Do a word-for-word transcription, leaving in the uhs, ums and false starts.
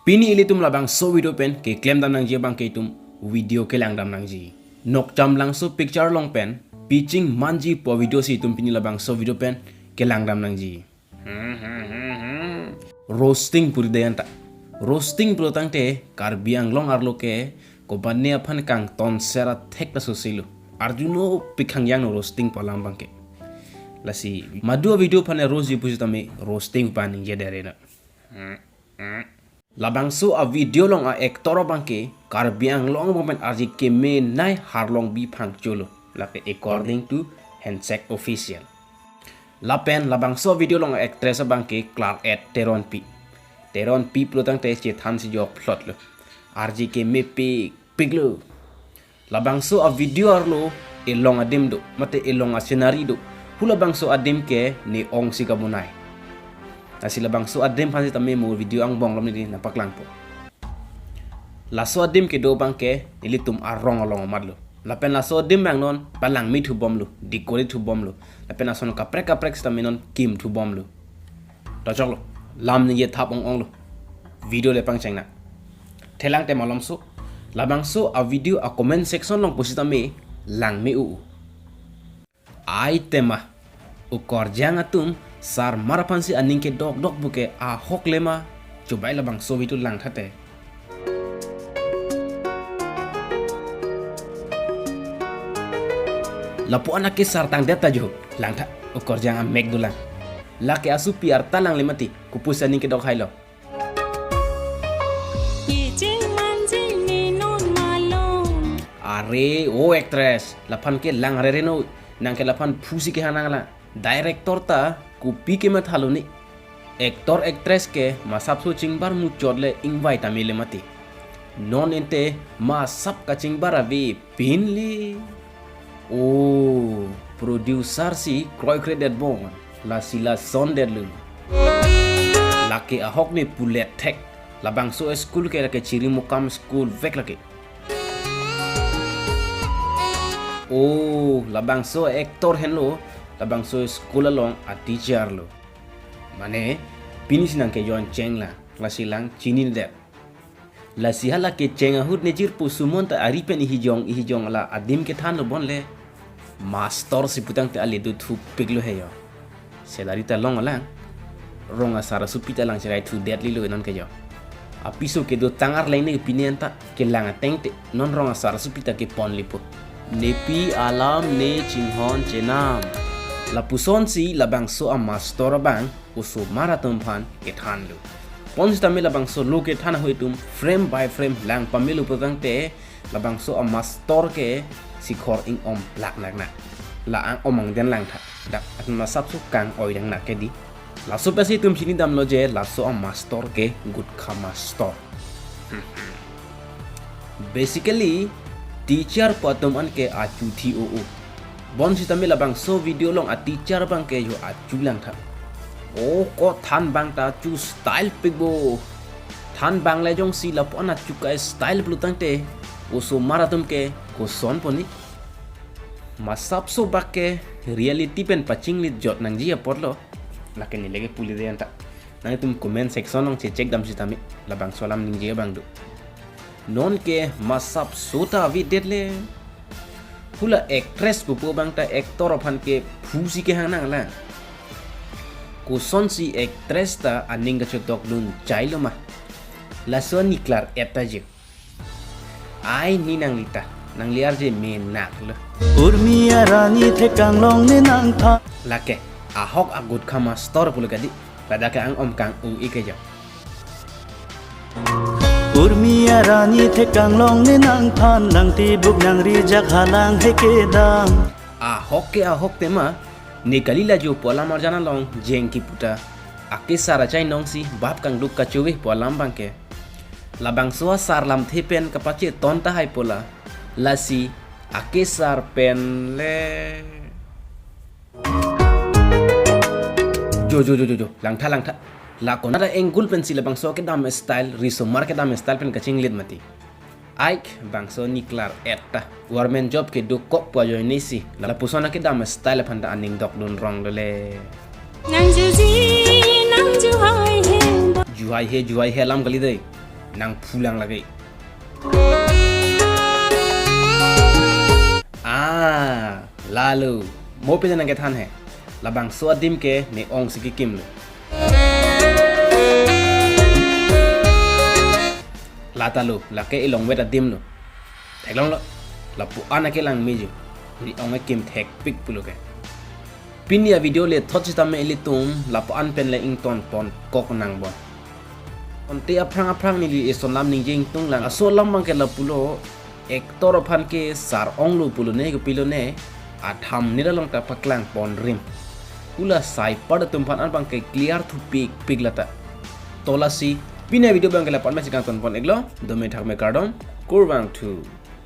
Pini ilitum labangso video pen keklem dam nangji abang ke itum video kelang dam nangji. Nokcham Langso picture along pen Piching Manji pu video si itum pini labangso video pen kelang dam nangji. Roasting puri de anta. Roasting pulotangte Karbi Anglong arlo ke kobane aphan kangton sera thek ta sosilo. Arjuno pikhang yang no roasting pu alam abang ke. Lasi madu video aphan roast ji pusitame roasting pu ningje dere na. Labangso a video along a actor abang ke Karbi Anglong abang pen arje kemenei Harlongbi Phangcho lo. Lake according to Handshake Official. Lapen labangso a video along a actress abang ke Claret Teronpi. Teronpi pulotangte chethan si jok plot lo. Arje kemepik pik lo. Labangso a video arlo elong adim do, mate elong a scenery do. Hu labangso adim ke ne ong si kabonai. Lasi labangso adim aphan sitame mo video angbong along neli nangpaklangpo. Laso adim kedo abang ke nelitum arong along amat lo. Lapen laso adim abang non palangme thubom lo, decorate thubom lo. Lapen ason kaprek kaprek sitame non kim thubom lo. Tochok lo, lam ningje thap ong ong lo. Video le pangcheng na. Thelang te malomso. Labangso a video a comment section along pusitame langme u. Ai tema. Okorjang atum, sar mar aphan si aning kedok dok buke ahok lema. Chubai labangso video langtha te. Lapu anak ke sar tangdet ta jo. Langtha, okorjang amek dolang. Lake asupi arta langle mati, kopusai aning kedok hailo. Piching Manji ne non malom. Are, o actress, laphan ke lang rere no, nang ke laphan phu si kehang nanglang. Director ta kopi ke mathalo ni. Actor actress ke masapso chingbar muchot le ingvai tame le mati. Non ente masap kachingbar ave pinli. O producer si kroikre det bon, lasi lason det lo. Lake ahok ne pulet thek. Labangso school ke lake Chirimukam school vek lake. O labangso actor henlo, labangso school along a teacher lo. Mane pini si nang ke jon cheng la, lasi lang chini det. Lasi hala kecheng ahut ne jirpo sumon ta ari pen ihijong ihijong la adim kethan lo bon le. Mastor si putangte ale do thupik lo he yo. Salary ta long alang. Rong asar asupi ta lang cherai thu det lilo non ke yo. Apiso kedo tang arleng ne pini anta kelang ateng te non rong asar asupi ta kepon lipo. Nepi alam ne chinghon chenam. Lapuson si labangso a mastor abang osomar atum aphan kethan lo. Pon sitame labangso lo kethan ahut itum frame by frame lang pamelo putangte labangso a mastor ke sikhor ing om plak nak na. La ang om angden langtha. Dak at masapso kang oi dang nak ke di. Laso pensi itum chini damlo je laso a mastor ke gutkha mastor. Basically, teacher pu atum an ke achu thi o o. Bon sitame labangso video along a teacher abang ke yo achu langtha. O ko than abang ta chu style pik bo. Than abang le jongsi lapu an achu kai style pulotangte osomar atum ke koson poni. Masapso bak ke reality pen pachinglit jot nangji apotlo. Lake neli ke puli de anta. Nangtum comment section along che check dam sitame labangso alam ningje abang do. Non ke masapso ta ave det le. Hula actress pupo abang ta actor aphan ke phu si kehang nanglang. Koson si actress ta aning kachetok dun chai lo ma. Laso ni klar eta je. Ai ni nangli ta, nangli arje me nak lo. Urmi arani thekang long ne nangtha. Lake, ahok a gutkha mastor pulo kadi, ladak ke ang om kang u ike ja. Urmi arani thekang long ne nangthan, nangtibuk nangrijak halang he kedam. Ahok ke ahok tema, ne kali lajo pu alam arjan along jeng kipu ta. Akesar achai nong si bap kangduk kachowe pu alam abang ke. Labangso asar lamthe pen kapache ton tahai pu la. Lasi akesar pen le. Jo jo jo jo jo, langtha langtha. La konat a angle pensi labangso kedam style, risomar kedam style pen kachinglit mati. Aik bangso ni klar eta. Government job kedokok pu ajoine si. Lapuson akedam style aphan ta aning dok dun rong dole. Nang juji, nang juhai he. Juhai he, juhai he alam kali dei. nangphulang lake. Ah, lalo. Mo pine nangkethan he. Labangso adim ke ne ong si kekimlo. Lata lo, lake elongvet adim lo. Theklonglo. Lapu-an ake lang meju. Ne ong ekim thekpik pulo ke. Pini avideo le thot sitame ilitum lapu-an pen le ingtonpon kok nangbom. Ante aphrang aphrang neli eson lam ningje ingtung lang. Laso alam abang ke lapulo, actor aphan ke sar onglo pulo ne, kopilo ne, a thumbnail along ta paklangpon rim. Ula sai part atum aphan an abang ke clear thupikpik lata. To lasi, pini avideo abang ke lapu-an pensi kangtonpon iklo, dome thakme kardom, kurvangthu.